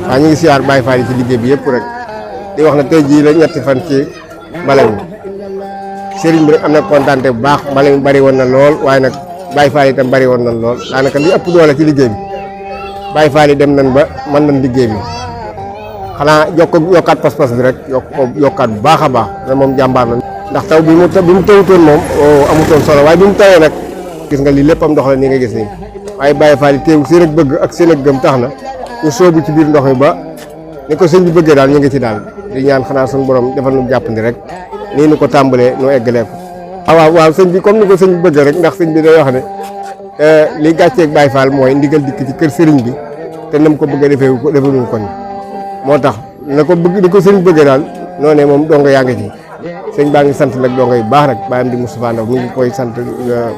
waaw ñu ngi siyaar Baye Fall ci liggéey bi yëpp rek di wax na tey jii la ñetti fan ci Mbalañ sëriñ bi rek am na kontaante bu baax Mbalañ bari woon na lool waaye nag Baye Fall itam bari woon na lool daanaka li ëpp doole ci liggéey bi Baye Fall dem nañ ba mën nañ liggéey bi xanaa yokkaat pas-pas bi rek yokkaat bu baax a baax ne moom jàmbaar la ndax taw bi mu tawutoon moom amutoon solo waaye bi mu tawee nag gis nga lii léppam ndox la nii nga gis nii waaye Baye Fall teew seen ak bëgg ak seen ak gëm tax na ñu soobu ci biir ndox mi ba ni ko sëñ bi bëggee daal ñu ngi ci daal di ñaan xanaa suñu borom defal nu jàppandi rek nii ni ko tàmbalee nu eggalee ko waaw sëñ bi comme ni ko sëñ bi bëggee rek ndax sëñ bi day wax ne li gàcceeg Baye Fall mooy ndigal dikk ci kër sëriñ bi te nam ko bëggee defeewuñ ko ni moo tax na ko bëgg ni ko sëriñ bëggee daal noonee moom donga yaa ngi ci sëñ baa ngi sant nag donga yu baax rek bàyyam di Moustapha Ndaw mi ngi koy sant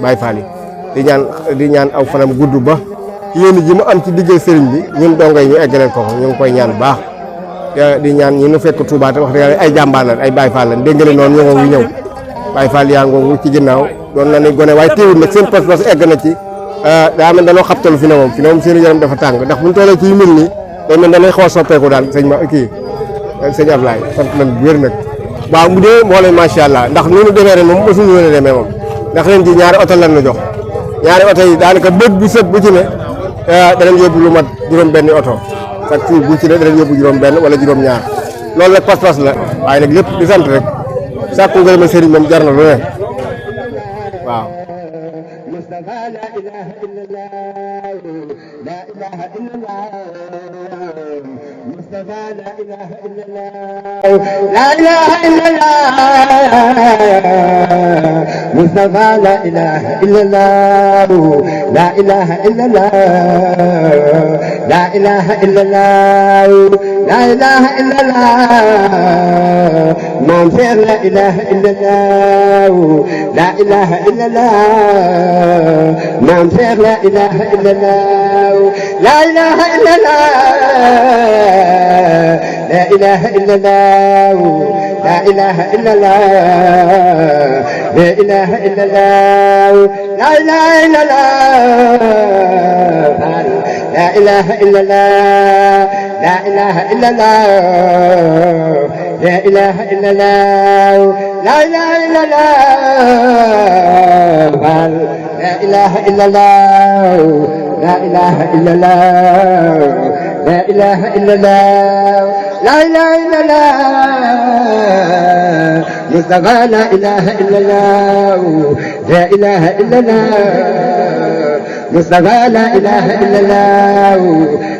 Baye Fall yi di ñaan aw fanam gudd ba yéen ji mu am ci liggéey sëriñ bi ñun donga yi ñu eggaleel ko ñu ngi koy ñaan baax di ñaan ñi nu fekk Touba te wax dëgg yàlla ay jàmbaar lañ ay Baye Fall lañ dégg nga noonu ñoo ngi ñëw Baye Fall yaa ngoogu ci ginnaaw doon na ni gone waaye teewul nag seen pas-pas egg na ci daa mel dañoo xabtalu fi ne moom seen yaram dafa tàng ndax buñu toolee ci yu mel nii day mel danay xaw a soppeeku daal sëñ Ablaye sant nañ bu wér nag waaw bu dee moo leen macha allah ndax ni ñu demee ren moom mosuñu woon a demee moom ndax ren ji ñaari oto lan ñu jox ñaari oto yi daanaka bët bu set bu ci ne danañ yóbbu lu mat juróom-benni oto chaque jour bu ci ne danañ yóbbu juróom-benn wala juróom-ñaar loolu nag pas-pas la waaye nag lépp di sant rek sàkku ngërëm sëriñ moom jar na lu ne waaw. مصطفى لا إله إلا الله لا إله إلا الله مصطفى لا إله إلا الله لا إله إلا الله لا إله إلا الله لا إله إلا الله ما في لا إله إلا الله لا إله إلا الله ما في لا إله إلا الله لا إله إلا الله لا إله إلا الله لا إله إلا الله لا إله إلا الله لا إله إلا الله لا إله إلا الله لا إله إلا الله لا إله إلا الله لا إله إلا الله لا إله إلا الله لا إله إلا الله لا إله إلا الله لا إله إلا الله مصطفى لا إله إلا الله لا إله إلا الله مصطفى لا إله إلا الله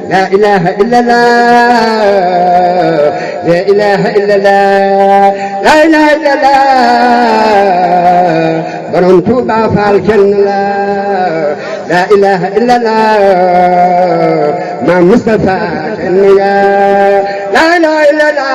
لا إله إلا الله لا إله إلا الله لا إله إلا الله برم توبا فالكن لا إله إلا الله ما مصطفى لا إله إلا الله